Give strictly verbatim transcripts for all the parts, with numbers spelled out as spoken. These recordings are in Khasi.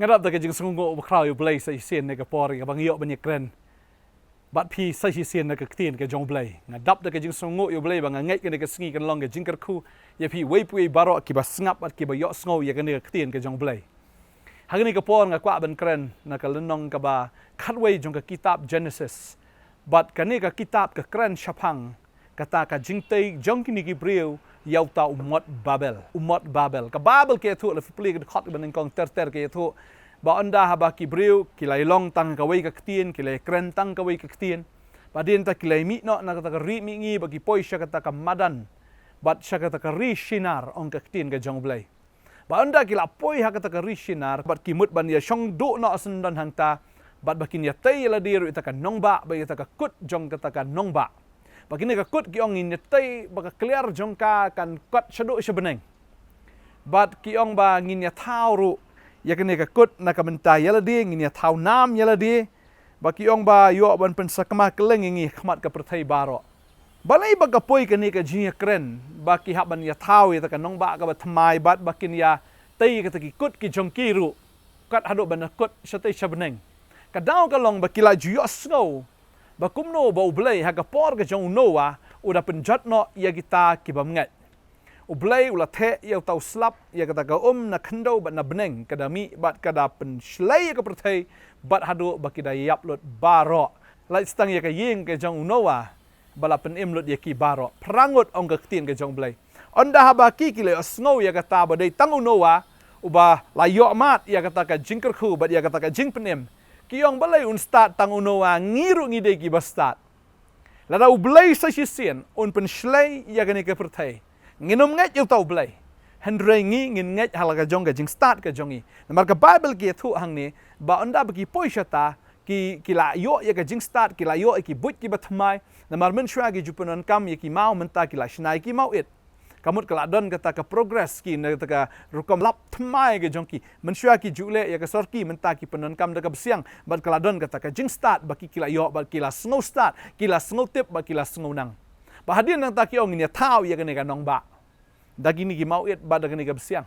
Nga dap da ka jingsngewnguh bakhraw ïa U Blei sa shisien na ka por kaba nga ïoh ban ïakren bad phi sa shisien na ka ktien ka jong U Blei. Nga dap da ka jingsngewnguh ïa U Blei ba nga ngeit kane ka sngi kan long ka jingkyrkhu ïa phi wei pa wei baroh kiba sngap bad kiba ïohsngew ïa kane ka ktien ka jong U Blei. Ha kane ka por nga kwah ban kren na ka lynnong kaba khatwei jong ka kitab Genesis. Bad kane ka kitab ka kren shaphang kata ka jingtei jong kine ki briew ïa uta u mot Babel. U mot Babel. Ka Babel ka ïathuh, la phi pule ka dkhot kaba nyngkong ter ter ka ïathuh ba ynda haba ki briew ki la ïalong tang kawei ka ktien, ki la ïakren tang kawei ka ktien, ba hadien ta ki la mih noh na kata ka ri mihngi bad ki poi sha kata ka madan bad sha kata ka ri Shinar, ong ka ktien ka jong U Blei. Ba ynda ki la poi ha kata ka ri Shinar bad ki mut ban ïashong duh noh syndon hangta, bad ba kin ïatei ïa lade ruh ïa kata ka nongbah bad ïa kata ka kut jong kata ka nongbah. Ba kine ka kut ki ong ngin ïatei ba ka kliar jong ka kan kot shaduh shabneng. Bad ki ong ba ngin ïathaw ruh ïa kane ka kut na ka bynta ïa lade, ngin ïathaw nam ïa lade. Ba ki ong ba ïoh ban pynsakma kylleng ïa ngi ha khmat ka pyrthei baroh. Balei ba ka poi kane ka jingïakren ba ki hap ban ïathaw ïa kata ka nongbah kaba thymmai bad ba kin ïatei ïa kata ki kut ki jong ki ruh, kat haduh ban da kut shatei shabneng. Ka daw ka long ba ki la ju ïohsngew ba kumno ba U Blei ha ka por ka jong u Noah u da pynjot noh ïa kita ki bym ngeit. U Blei u la theh ïa uta u slap ïa kata ka um na khyndew bad na bneng, ka da mih bad ka da pynshlei ïa ka pyrthei bad haduh ba ki da ïap lut baroh. Lait tang ïa ka ïing ka jong u Noah ba la pynim lut ïa ki baroh. Phra ngut, ong ka ktien ka jong U Blei. Ynda haba ki ki la ïohsngew ïa kata ba dei tang u Noah uba la ïoh mad ïa kata ka jingkyrkhu bad ïa kata ka jingpynim, ki ong balei un stad tang u Noah, ngi ruh ngi dei kiba stad. Lada U Blei sa shisien un pynshlei ïa kane ka pyrthei, ngin ym ngeit ïa uta U Blei. Hynrei ngi ngin ngeit ha la ka jong ka jingstad ka jong ngi. Namar ka Baibl ka ïathuh hangne ba ynda ba ki poi shata ki, ki la ïoh ïa ka jingstad, ki la ïoh ïa ki buit kiba thymmai. Namar mynshuwa ki ju pyndonkam ïa ki maw, mynta ki la shna ïa ki mawit. Ka mut ka la don kata ka progress ki na kata ka rukom lap thymmai ka jong ki. Mynshuwa ki ju leh ïa ka sorki, mynta ki pyndonkam da ka bsiang. Bad ka la don kata ka jingstad ba ki, ki la ïoh, bad ki la sngewstad, ki la sngewtip, bad ki la sngewthngan. Ba hadien nangta ki ong ngin ïathaw ïa kane ka nongbah da kine ki mawit bad da kane ka bsiang.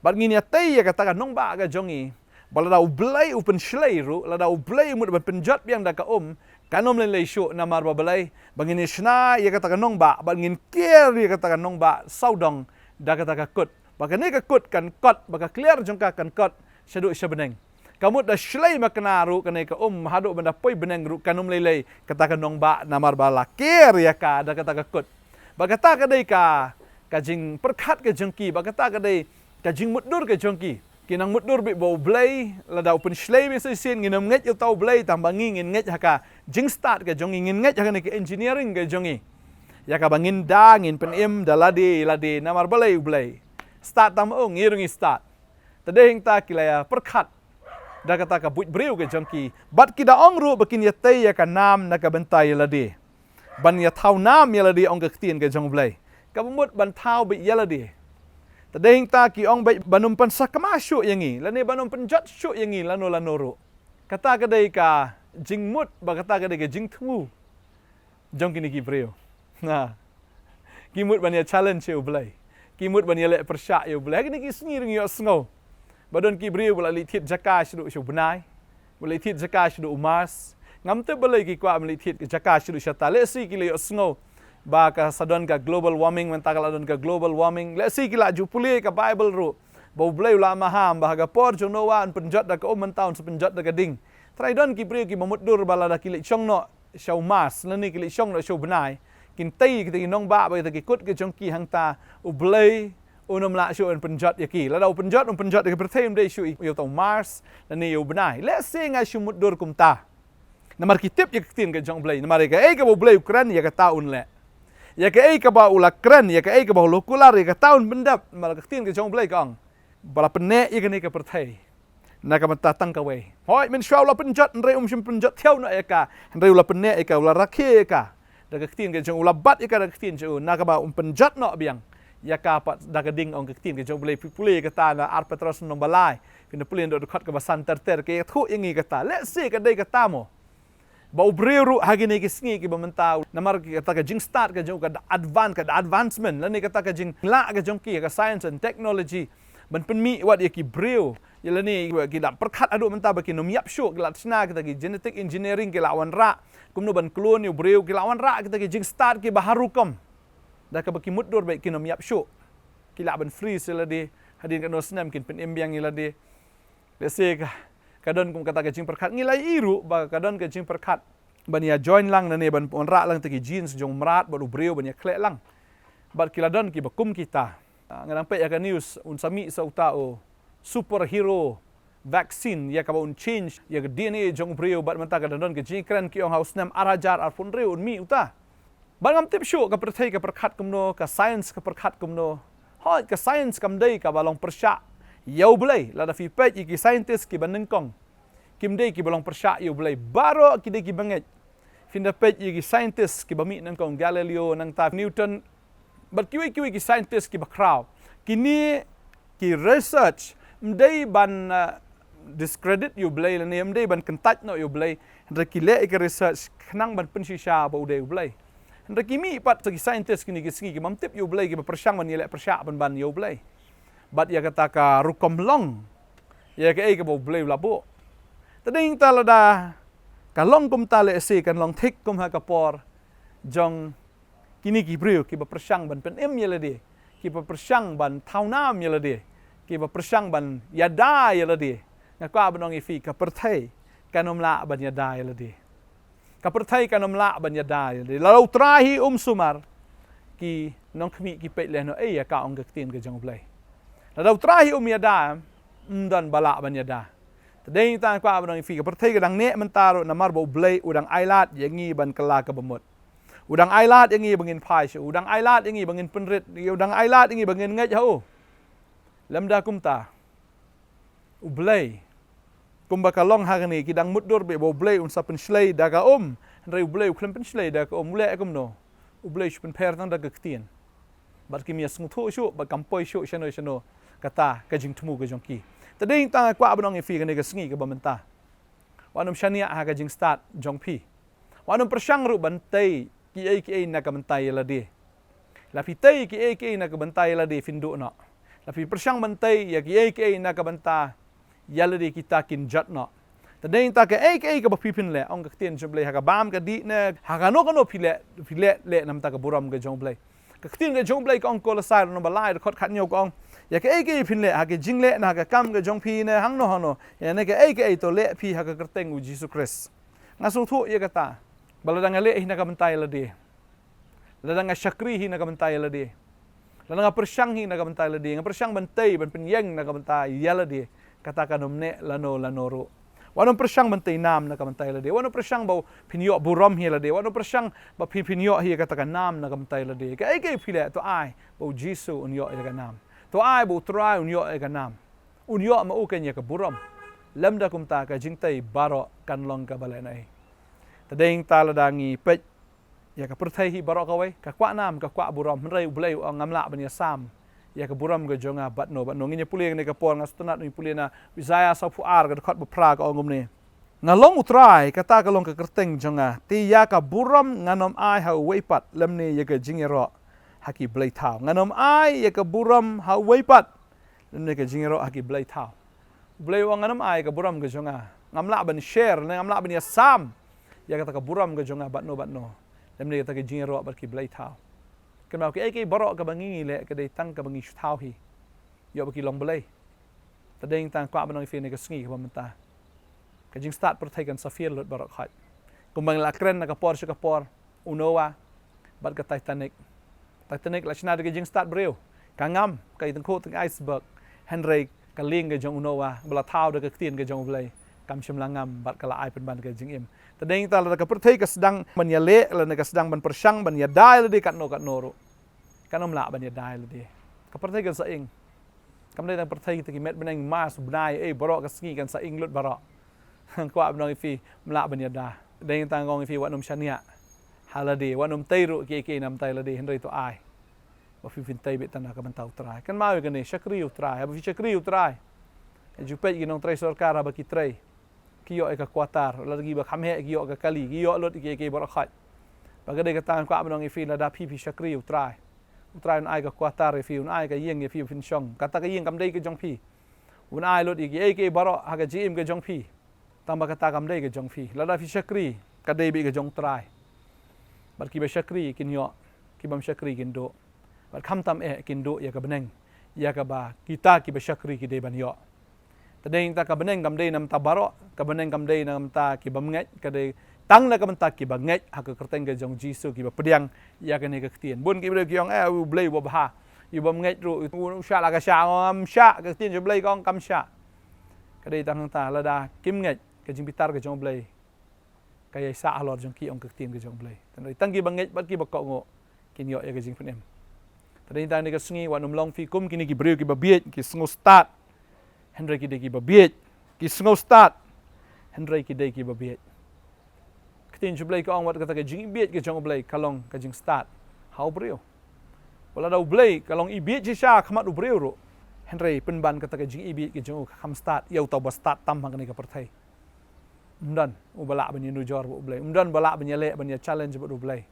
Bad ngin ïatei ïa kata ka nongbah ka jong ngi. Ba lada U Blei u pynshlei ruh, lada U Blei u mut ban pynjot biang da ka um, kan ym lei lei shuh. Namar ba balei? Ba ngin ïa shna ïa kata ka nongbah bad ngin ker ïa kata ka nongbah sawdong da kata ka kut. Ba kane ka kut kan kot, ba ka kliar jong ka kan kot shaduh shabneng. Ka mut da shlei makna ruh kane ka um, haduh ban da poi bneng ruh kan ym lei lei, kata ka nongbah, namar ba la ker ïa ka da kata ka kut. Ba kata ka dei ka, ka jingpyrkhat ka jong ki, ba kata ka dei ka jingmutdur ka jong ki. Ki nang mutdur beit ba U Blei, lada u pynshlei beit sa shisien, ngin ym ngeit ïa uta U Blei, tang ba ngi ngin ngeit ha ka jingstad ka jong ngi, ngin ngeit ha kane ka engineering ka jong ngi. Ïa kaba ngin da, ngin pynim da lade lade, namar balei U Blei? Stad tang ma u, ngi ruh ngi stad. Te dei hangta ki la ïa pyrkhat da kata ka buit briew ka jong ki. Bad ki da ong ruh ba kin ïatei ïa ka nam na ka bynta ïa lade. Ban ïathaw nam ïa lade, ong ka ktien ka jong U Blei. Kaba mut ban thaw beit ïa lade. Te dei hangta ki ong beit ban ym pynsakma shuh ïa ngi, lane ban ym pynjot shuh ïa ngi lano lano ruh. Kata ka dei ka jingmut, ba kata ka dei ka jingthmu jong kine ki briew. Na. Ki mut ban ïa challenge ïa U Blei. Ki mut ban ïaleh pyrshah ïa U Blei. Ha kine ki sngi ruh ngi ïohsngew ba don ki briew ba la leit thied jaka shaduh sha u bnai. Ba la leit thied jaka shaduh u Mars. Ngam tip balei ki kwah ban leit thied jaka shaduh shata. Lehse ki la ïohsngew ba ka sa don ka global warming, mynta ka la don ka global warming. Lehse ki la ju pule ka Baibl ruh ba U Blei u la maham ba ha ka por jong u Noah un pynjot da ka um, mynta un sa pynjot da ka ding. Trai don ki briew kiba mutdur ba lada ki leit shong noh sha u Mars, lane ki leit shong noh sha u bnai, kin tei kita ki nongbah bad kita ki kut ka jong ki hangta, U Blei un ym lah shuh un pynjot ïa ki. Lada u pynjot, un pynjot ïa ka pyrthei, ym dei shuh ïa uta u Mars lane ïa u bnai. Lehse nga shu mutdur kumta. Namar ki tip ïa ka ktien ka jong U Blei. Namar ïa kaei kaba U Blei u kren, ïa kata un leh. Ïa kaei kaba u la kren, ïa kaei kaba u la kular, ïa kata un pyndep. Namar ka ktien ka jong U Blei ka ong ba la pynneh ïa kane ka pyrthei na ka bynta tang kawei. Hooid, mynshuwa u la pynjot, hynrei um shym pynjot thiaw noh ïa ka, hynrei u la pynneh ïa ka, u la rakhe ïa ka da ka ktien ka jong u, u la bat ïa ka da ka ktien jong u, na kaba um pynjot noh biang ïa ka pat da ka ding, ong ka ktien ka jong U Blei. Phi pule ïa kata na Ar Petros lynnong ba lai, phin da pule na dkhot kaba san ter ter, ka ïathuh ïa ngi kata. Lehse ka dei kata mo ba u briew ruh ha kine ki sngi kiba mynta, namar kata ka jingstad ka jong, ka advan-, ka advancement, lane kata ka jinglah ka jong ki ha ka science and technology, ban pynmih wat ïa ki briew Ïa lane ki la pyrkhat haduh mynta ba kin ym ïap shuh, ki la shna kita ki genetic engineering, ki la wanrah kumno ban clone ïa u briew, ki la wanrah kita ki jingstad kiba har rukom. Da kaba ki mutdur ba kin ym ïap shuh. Ki lah ban freeze ïa lade, hadien katno snem kin pynim biang ïa lade. Lehse ka, ka don kum kata ka jingpyrkhat, ngi la ïohi ruh ba ka don ka jingpyrkhat ban ïa join lang lane ban wanrah lang kita ki genes jong u mrad bad u briew ban ïa khleh lang. Bad ki la don kiba kum kita. Ah, nga dang peit ïa ka news, un sa mih sa uta u superhero vaccine ïa kaba un change ïa ka D N A jong u briew, bad mynta ka dang don ka jingkren, ki ong ha u snem ar hajar arphew hynriew un mih uta. Bad ngam tip shuh ka pyrthei ka pyrkhat kumno, ka science ka pyrkhat kumno. Hooid, ka science kam dei kaba long pyrshah ïa U Blei. Lada phi peit ïa ki scientist kiba nyngkong, kim dei kiba long pyrshah ïa U Blei. Baroh ki dei kiba ngeit. Phin da peit ïa ki scientist kiba mih nyngkong, Galileo, nangta Newton, bad kiwei kiwei ki scientist kiba khraw. Kine ki research ym dei ban, uh, discredit ïa U Blei lane ym dei ban kyntait noh ïa U Blei. Hynrei ki leh ïa ki research khnang ban pynshisha ba u dei U Blei. Hynrei ki mih pat ki scientist kine ki sngi ki bym tip ïa U Blei, kiba pyrshang ban ïaleh pyrshah ban ban ïa U Blei. Bad ïa kata ka rukom long, ïa kaei kaba U Blei u la buh. Te dei nangta lada ka long kumta, lehse kan long thik kum ha ka por jong kine ki briew kiba pyrshang ban pynim ïa lade, kiba pyrshang ban thaw nam ïa lade, kiba pyrshang ban ïada ïa lade. Nga kwah ban ong ïa phi, ka pyrthei kan ym lah ban ïada ïa lade. Ka pyrthei kan ym lah ban ïada ïa lade. Lada U Trai hi um sumar, ki nongkhmih ki peit lehnohei ïa ka, ong ka ktien ka jong U Blei. Lada U Trai hi um ïada, ym don ba lah ban ïada. Te dei nangta nga kwah ban ong ïa phi, ka pyrthei ka dang neh mynta ruh namar ba U Blei u dang ailad ïa ngi ban kylla ka bamut. U dang ailad ïa ngi ba ngin phai sha u, u dang ailad ïa ngi ba ngin pynrit, u dang ailad ïa ngi ba ngin ngeit ha u. Lymda kumta, U Blei, kumba ka long ha kane, ki dang mutdur beit ba U Blei un sa pynshlei da ka um. Hynrei U Blei u khlem pynshlei da ka um, u leh kumno? U Blei u shu pynpher tang da ka ktien. Bad kim ïa sngewthuh shuh, bad kam poi shuh shano shano kata ka jingthmu ka jong ki. Te dei nangta nga kwah ban ong ïa phi kane ka sngi kaba mynta, wat nym shaniah ha ka jingstad jong phi. Wat nym pyrshang ruh ban tei kiei kiei na ka bynta ïa lade. La phi tei kiei kiei na ka bynta ïa lade, phin duh noh. La phi pyrshang ban tei ïa kiei kiei na ka bynta ïa lade, kita kin jot noh. Te dei nangta kaei kaei kaba phi phin leh, ong ka ktien jong U Blei, ha ka bam ka dih ne ha kano kano phi leh, phi leh, leh namar ka burom ka jong U Blei. Ka ktien ka jong U Blei ka ong, Kolosai lynnong ba lai dkhot khathynñiew ka ong, ïa kaei kaei phin leh, ha ka jingleh ne ha ka kam ka jong phi ne hangno hangno, ïa ne kaei kaei to leh phi ha ka kyrteng U Jisu Khrist. Nga sngewthuh ïa kata, ba lada nga leh hi na ka bynta ïa lade, lada nga shakri hi na ka bynta ïa lade, lada nga pyrshang hi na ka bynta ïa lade, nga pyrshang ban tei ban pynïeng na ka bynta ïa lade, kata kan ym neh lano lano ruh. Wat nym pyrshang ban tei nam na ka bynta ïa lade, wat nym pyrshang ba phin ïoh burom hi ïa lade, wat nym pyrshang ba phi phin ïoh hi kata ka nam na ka bynta ïa lade. Kaei kaei phi leh, to ai ba U Jisu un ïoh ïa ka nam. To ai ba U Trai un ïoh ïa ka nam. Un ïoh ma u kane ka burom. Lymda kumta, ka jingtei baroh kan long kaba lehnohei. Te dei nangta lada ngi peit ïa ka pyrthei hi baroh kawei, ka kwah nam, ka kwah burom, hynrei U Blei u ong, ngam lah ban ïasam ïa ka burom ka jong nga bad no bad no. Ngin ïa pule kane ka por, nga sngewtynnat ngin ïa pule na Isaïah sawphew ar ka dkhot ba phra, ka ong kumne: Nga long U Trai, kata ka long ka kyrteng jong nga, te ïa ka burom ngan ym ai ha uwei pat, lymne ïa ka jingïaroh ha ki blei thaw. Ngan ym ai ïa ka burom ha uwei pat, lymne ka jingïaroh ha ki blei thaw. U Blei u ong, ngan ym ai ka burom ka jong nga. Ngam lah ban share, ne ngam lah ban ïasam ïa kata ka burom ka jong nga bad no bad no, lymne kata ka jingïaroh bad ki blei thaw. Kynmaw, kaei kaei baroh kaba ngi ngi leh, ka dei tang kaba ngi shu thaw hi, ïoh ba ki long blei. Te dei nangta nga kwah ban ong ïa phi kane ka sngi kaba mynta, ka jingstad pyrthei kan sa field lut baroh khoit. Kumba ngi la kren na ka por sha ka por, u Noah bad ka Titanic. Titanic la shna da ka jingstad briew. Ka ngam, ka i tyngkhuh tang iceberg. Hynrei ka lieng ka jong u Noah ba la thaw da ka ktien ka jong U Blei, kam shym la ngam bad ka la ai pynban ka jingim. Te dei nangta lada ka pyrthei ka sdang ban ïaleh, lane ka sdang ban pyrshang ban ïada ïa lade katno katno ruh, kan ym lah ban ïada ïa lade. Ka pyrthei kan sa ing. Kam dei tang pyrthei, kita ki met bneng, Mars, bnai, ei, baroh ka sngi kan sa ing lut baroh. Kwah ban ong ïa phi, ym lah ban ïada. Dei nangta nga ong ïa phi, wat nym shaniah ha lade, wat nym tei ruh kiei kiei na ka bynta ïa lade, hynrei to ai ba phi phin tei beit tang na ka bynta U Trai. Kynmaw ïa kane, shakri U Trai. Haba phi shakri U Trai, ju peit ki nongtrei sorkar haba ki trei, ki ïoh ïa ka quarter, lada kiba kham heh ki ïoh ka kali, ki ïoh lut kiei kiei baroh khoit. Bad ka dei kata nga kwah ban ong ïa phi, lada phi phi shakri U Trai, U Trai un ai ka quarter ïa phi, un ai ka ïing ïa phi ba phin shong. Kata ka ïing kam dei ka jong phi. Un ai lut ïa kiei kiei baroh ha ka jingim ka jong phi. Tang ba kata kam dei ka jong phi. Lada phi shakri, ka dei beit ka jong Trai. Bad kiba shakri kin ïoh, kibym shakri kin duh. Bad khamtam eh kin duh ïa ka bneng, ïa kaba kita kiba shakri ki dei ban ïoh. Te dei ta ka bneng kam dei na bynta baroh, ka bneng kam dei na bynta kibym ngeit, ka dei tang na ka bynta kiba ngeit ha ka kyrteng ka jong Jisu, kiba pdiang ïa kane ka ktien. Bun ki briew ki ong, eh, u Blei uba bha, u bym ngeit ruh u shah la ka shah, ngam shah, ka ktien jong u Blei ka ong kam shah. Ka dei tang hangta, lada kim ngeit, ka jingbitar ka jong u Blei ka ïai sah halor jong ki, ong ka ktien ka jong u Blei. Te dei tang kiba ngeit bad kiba kohnguh kin ïoh ïa ka jingpynim. Te dei tang kane ka sngi wat nym long phi kum kine ki briew kiba bieit, ki sngewstad hynrei ki dei kiba bieit, ki sngewstad hynrei ki dei kiba bieit. Ka ktien jong u Blei ka ong wat kata ka jingibieit ka jong u Blei ka long ka jingstad ha u briew. Wat lada u Blei ka long ibieit shisha ha khmat u briew ruh, hynrei pynban kata ka jingibieit ka jong u ka kham stad ïa uta uba stad tam ha kane ka pyrthei. Ym don uba lah ban ïanujor bad u Blei. Ym don ba lah ban ïaleh ban ïa challenge bad u Blei.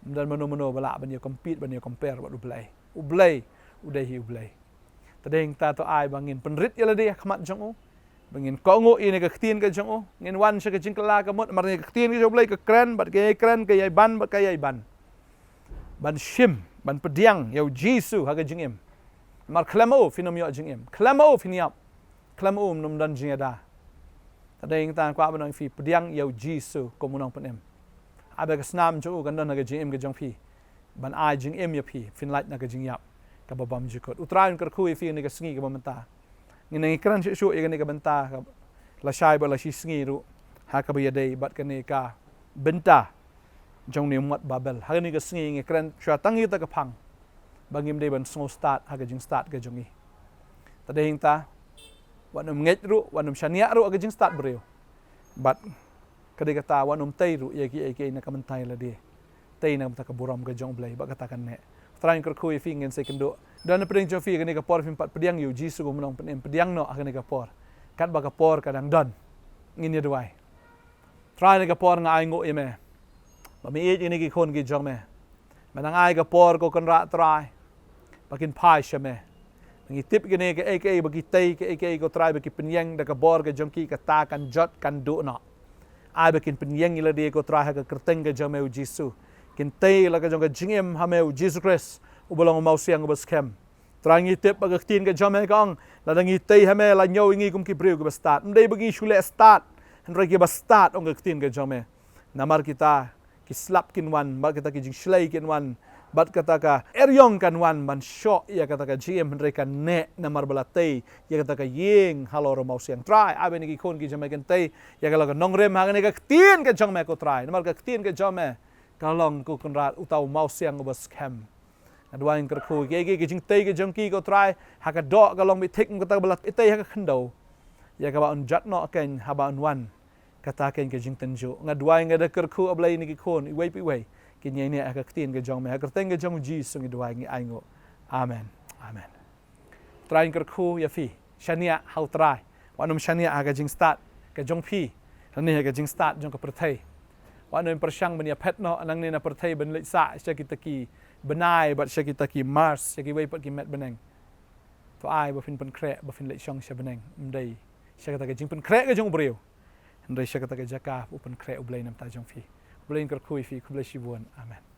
Ym don mano mano ba lah ban ïa compete, ban ïa compare bad u Blei. U Blei u dei hi u Blei. Te dei hangta to ai ba ngin pynrit ïa lade ha khmat jong u, ba ngin kohnguh ïa kane ka ktien ka jong u. Ngin wan sha ka jingkylla kamut, namar kane ka ktien ka jong u Blei ka kren bad ka ïai kren, ka ïai ban bad ka ïai ban. Ban shim, ban pdiang ïa u Jisu ha ka jingim. Namar khlem ma u phin ym ïoh jingim, khlem ma u phin ïap, khlem ma u ym don jingïada. Te dei hangta kwah ban ong ïa phi, pdiang ïa u Jisu kum u nongpynim. Haba ka snam jong u kan don ha ka jingim ka jong phi, ban ai jingim ïa phi, phin lait na ka jingïap kaba bymjukut. U Trai un kyrkhu ïa phi ha kane ka sngi kaba mynta. Ngin nang ïakren shuh shuh ïa kane ka bynta, ka lashai bad lashisngi ruh ha kaba ïadei bad kane ka bynta jong une u mot Babel. Ha kane ka sngi ngi kren shuwa tang ïa kata ka phang ba ngim dei ban sngewstad ha ka jingstad ka jong ngi. Te dei hangta, wat nym ngeit ruh, wat nym shaniah ruh ha ka jingstad briew. Bad ka dei kata, wat nym tei ruh ïa kiei kiei na ka bynta ïa lade. Tei na ka bynta ka burom ka jong u Blei, bad kata kan neh. Trai un kyrkhu ïa phi, ngin sa ïakynduh. Don napdeng jong phi ha kane ka por phim pat pdiang ïa u Jisu kum u nongpynim, pdiang noh ha kane ka por. Katba ka por ka dang don. Ngin ïa duwai. Trai, ha kane ka por nga ainguh ïa me ba me ïeit ïa kine ki khun ki jong me. Me nang ai ka por, ko Kynrad Trai, ba kin phai sha me. Ngi tip kine kiei kiei ba ki tei, kiei kiei, ko Trai, ba ki pynïeng da ka bor ka jong ki, kata kan jot, kan duh noh. Ai ba kin pynïeng ïa lade, ko Trai, ha ka kyrteng ka jong me u Jisu. Kin tei la ka jong ka jingim ha me u Jisu Khrist, uba long u mawsiang uba skhem. Trai, ngi tip ba ka ktien ka jong me ka ong, lada ngi tei ha me, la ñiew ïa ngi kum ki briew kiba stad. Ym dei ba ngi shu leh stad, hynrei kiba stad, ong ka ktien ka jong me. Namar kita ki slap kin wan, bad kita ki jingshlei kin wan, bad kata ka eriong kan wan ban shoh ïa kata ka jingim, hynrei kan neh namar ba la tei ïa kata ka ïing halor u mawsiang. Trai, ai ba kine ki khun ki jong me kin tei ïa ka la ka nongrim ha kane ka ktien ka jong me, ko Trai. Namar ka ktien ka jong me ka long, ko Kynrad, uta u mawsiang uba skhem. Nga duwai, nga kyrkhu, kiei kiei ki jingtei ki jong ki, ko Trai, ha ka doh ka long beit thik kum kata ba la tei ha ka khyndew, ïa kaba un jot noh kein haba un wan. Kata kein ka jingtynjuh. Nga duwai, nga da kyrkhu, A Blei, ïa kine ki khun, iwei pa iwei kin ïaineh ha ka ktien ka jong me. Ha ka kyrteng ka jong u Jisu ngi duwai, ngi ainguh. Amen. Amen. Trai un kyrkhu ïa phi. Shaniah ha u Trai. Wat nym shaniah ha ka jingstad ka jong phi, lane ha ka jingstad jong ka pyrthei. Wat nym pyrshang ban ïaphet noh nangne na pyrthei, ban leit sah sha kita ki bnai bad sha kita ki Mars, sha kiwei pat ki met bneng. To ai ba phin pynkhreh, ba phin leit shong sha bneng. Ym dei sha kata ka jingpynkhreh ka jong u briew, hynrei sha kata ka jaka u pynkhreh U Blei na ka bynta jong phi. U Blei un kyrkhu ïa phi. Khublei shibun. Amen.